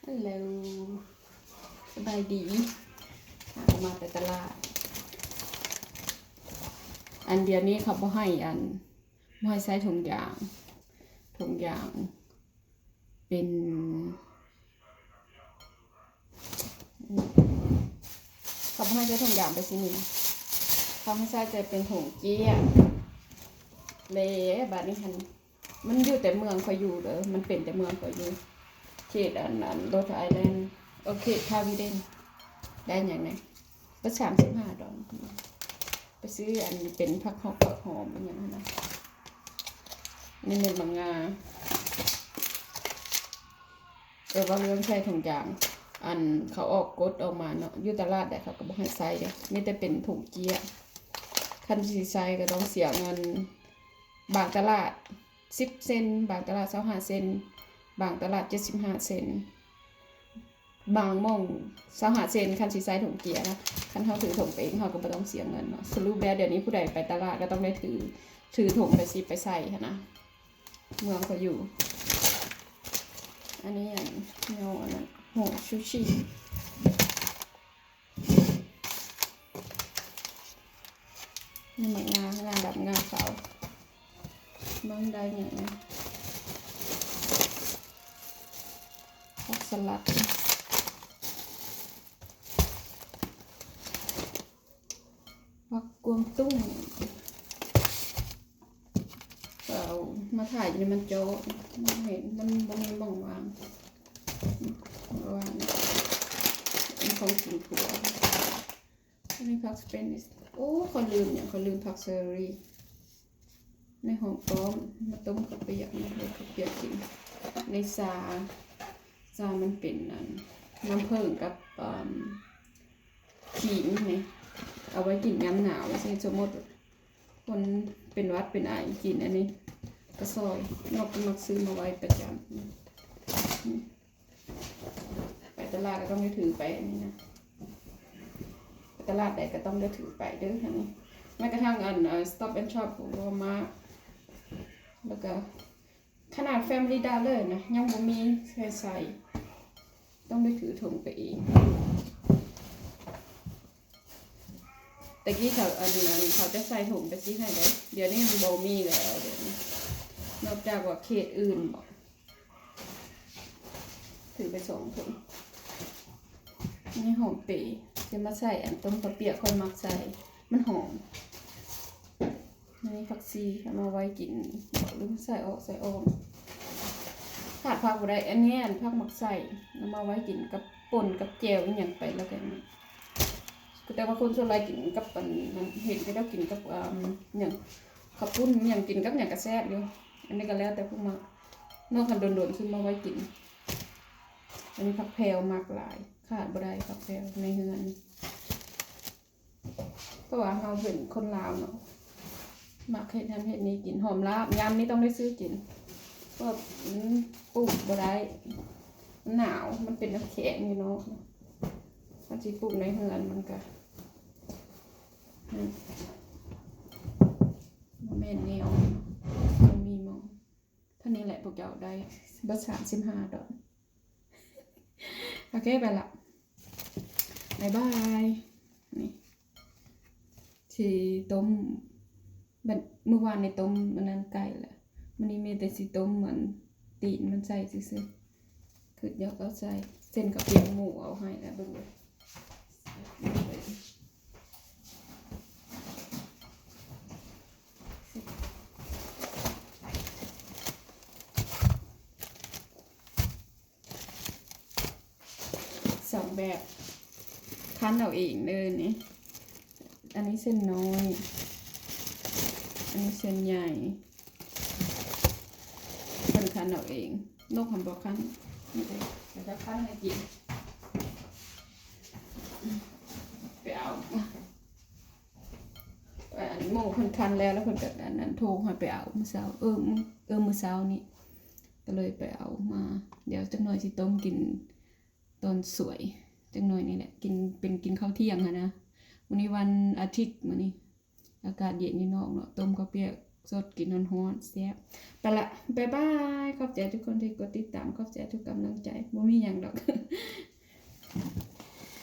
Hello ສະບາຍດີ ຫາກໍມາແຕ່ຕະຫຼາດ. ອັນດຽວນີ້ເຂົາບໍ່ໃຫ້ ອັນ ບໍ່ໃຫ້ໃສ່ຖົງຢາງ ຖົງຢາງເປັນ ເຂົາບໍ່ໃຫ້ໃສ່ຖົງຢາງໄປຊີ້ນີ້ນະ ເຂົາໃຫ້ໃສ່ແຕ່ເປັນຖົງເຈ້ຍ. ແລະບາດນີ້ຫັ້ນ ມັນຢູ່ແຕ່ເມືອງຂ້ອຍຢູ່ເດີ ມັນເປັນແຕ່ເມືອງຂ້ອຍຢູ່ ເຂດອັນ ອັນ Rhode Island ເອີ ເຂດ Providence ໄດ້ຫຍັງແດ່ ເບິດສາມສິບຫ້າດອນ ໄປຊື້ອັນເປັນຜັກຫອມ ຜັກຫອມອີ່ຫຍັງຫັ້ນນະ. ນີ້ແມ່ນໝາກງາ ເອີ ເວົ້າເລື່ອງໃສ່ຖົງຢາງ ອັນ ເຂົາອອກກົດອອກມາເນາະ ຢູ່ຕະຫຼາດໃດເຂົາກໍບໍ່ໃຫ້ໃສ່ເດ້ ມີແຕ່ເປັນຖົງເຈ້ຍ. ຄັນຊິໃສ່ກໍຕ້ອງເສຍເງິນ ບາງຕະຫຼາດສິບເຊັນ ບາງຕະຫຼາດຊາວຫ້າເຊັນ ບາງຕະຫຼາດເຈັດສິບຫ້າເຊັນ ບາງໝ່ອງຊາວຫ້າເຊັນ ຄັນຊິໃສ່ຖົງເຈ້ຍນະ. ຄັນເຮົາຖືຖົງໄປເອງ ເຮົາກໍບໍ່ຕ້ອງເສຍເງິນເນາະ. ສະຫຼຸບແລ້ວ ດຽວນີ້ຜູ້ໃດໄປຕະຫຼາດກໍຕ້ອງໄດ້ຖື ຖືຖົງໄປຊິໄປໃສ່ຫັ້ນນະ ເມືອງເຂົາຢູ່. ອັນນີ້ອັນ ແນວອັນນັ້ນ ໂຮຊູຊິ ນີ້ໝາກງາ ງາດຳ ງາຂາວ ມັນໄດ້ຫຍັງນະ ຜັກສະຫຼັດ ຜັກກວາງຕຸ້ງ ເອົາມາຖ່າຍຢູ່ໃນມັນໂຈະ ມັນເຫັນ ມັນບໍ່ມີໝ່ອງວາງ ວາງ ເປັນຂອງກິນຖົວ. ອັນນີ້ຜັກສະເປນິດ ໂອ້ ຂ້ອຍລືມຫຍັງ ຂ້ອຍລືມຜັກເຊີຣີ ໃນຫອມປ້ອມ ມາຕົ້ມເຂົ້າປຽກ ມາເຮັດເຂົ້າປຽກກິນ ໃນຊາ ຊາມັນເປັນອັນ ນ້ຳເຜິ້ງກັບ ອາ ຂີງນີ້ ເອົາໄວ້ກິນຍາມໜາວ ຊິສົມມຸດ ຄົນເປັນຫວັດເປັນໄອກິນອັນນີ້ກະຊອຍ ນອກກໍມັກຊື້ມາໄວ້ປະຈຳ. ໄປຕະຫຼາດກໍຕ້ອງໄດ້ຖືໄປອັນນີ້ນະ ໄປຕະຫຼາດໃດກໍຕ້ອງໄດ້ຖືໄປເດີຫັ້ນ. ແມ້ກະທັ້ງອັນ ເອີ Stop and Shop ກໍບໍ່ມາ ແລ້ວກໍ ຂະໜາດ Family Dollar ນະ ຍັງບໍ່ມີໃຫ້ໃສ່ ຕ້ອງໄດ້ຖືຖົງໄປເອງ. ແຕ່ກີ້ເຂົາ ອັນນັ້ນ ເຂົາຈະໃສ່ຖົງໄປຊີ້ໃຫ້ເດ້ ດຽວນີ້ມັນບໍ່ມີແລ້ວ ດຽວນີ້ ນອກຈາກວ່າເຂດອື່ນບໍ ຖືໄປສອງຖົງ. ນີ້ຫອມເປ ຊິມາໃສ່ອັນຕົ້ມເຂົ້າປຽກ ຂ້ອຍມັກໃສ່ ມັນຫອມ. ອັນນີ້ຜັກຊີ ເອົາມາໄວ້ກິນ ຫຼືໃສ່ອອກໃສ່ອອມ ຂາດຜັກບໍ່ໄດ້. ອັນນີ້ອັນຜັກໝາກໄຊ ເອົາມາໄວ້ກິນກັບ ປົນກັບແຈ່ວອີ່ຫຍັງໄປ ແລ້ວກໍ ແຕ່ວ່າຄົນສ່ວນຫຼາຍກິນກັບອັນນັ້ນ ເຫັນເຂົາເຈົ້າກິນກັບ ອາ ຫຍັງ ເຂົ້າປຸ້ນຫຍັງ ກິນກັບຫຍັງກໍແຊບຢູ່. ອັນນີ້ກໍແລ້ວແຕ່ຜູ້ມັກ ນອກຄັນດົນໆ ຊື້ມາໄວ້ກິນ. ອັນນີ້ຜັກແພວມັກຫຼາຍ ຂາດບໍ່ໄດ້ຜັກແພວໃນເຮືອນ ເພາະວ່າເຮົາເປັນຄົນລາວເນາະ ມັກເຮັດນັ້ນເຮັດນີ້ກິນ. ຫອມລາບ ຍາມນີ້ຕ້ອງໄດ້ຊື້ກິນ ເພາະວ່າ ອືມ ປູກບໍ່ໄດ້ ມັນໜາວ ມັນເປັນນ້ຳແຂງຢູ່ເນາະ. ຄັນຊິປູກໃນເຮືອນມັນກະ ນັ້ນ ບໍ່ແມ່ນແນວ ບໍ່ມີໝ່ອງ. ເທົ່ານີ້ແຫຼະ ພວກເຈົ້າໄດ້ເບິດສາມສິບຫ້າດອນ. ໂອເຄ ໄປລະ ບາຍບາຍ. ນີ້ ຊິຕົ້ມ ບາດ ມື້ວານນີ້ຕົ້ມອັນນັ້ນໄກ່ລະ ມື້ນີ້ມີແຕ່ຊິຕົ້ມອັນຕີນມັນໃສ່ຊື່ໆ. ຄຶດຢາກເອົາໃສ່ ເສັ້ນເຂົ້າປຽກໝູເອົາໃຫ້ລະ ເບິ່ງເດີ. ສອງແບບ ຄັ້ນເອົາເອງເດີນີ້. ອັນນີ້ເສັ້ນນ້ອຍ ອັນນີ້ເສັ້ນໃຫຍ່ ເພິ່ນຄັ້ນເອົາເອງ. ນົກຫັ້ນບໍ່ຄັ້ນ ນີ້ເດ້ ແລ້ວກໍຄັ້ນໃຫ້ກິນ. ໄປເອົາ ອັນ ໝູ່ເພິ່ນຄັ້ນແລ້ວ ແລ້ວເພິ່ນກໍອັນນັ້ນ ໂທໃຫ້ໄປເອົາມື້ເຊົ້າ ເອີ ມື້ ເອີ ມື້ເຊົ້ານີ້ ກໍເລີຍໄປເອົາມາ. ດຽວຈັກໜ່ອຍຊິຕົ້ມກິນຕອນສວຍ ຈັກໜ່ອຍນີ້ແຫຼະ ກິນ ເປັນກິນເຂົ້າທ່ຽງຫັ້ນນະ. ມື້ນີ້ວັນອາທິດ ມື້ນີ້ ອາກາດເຢັນຢູ່ນອກເນາະ ຕົ້ມເຂົ້າປຽກສົດກິນຮ້ອນໆ ແຊບ. ໄປລະ ບາຍບາຍ. ຂອບໃຈທຸກຄົນທີ່ກົດຕິດຕາມ ຂອບໃຈທຸກກຳລັງໃຈ. ບໍ່ມີຫຍັງດອກ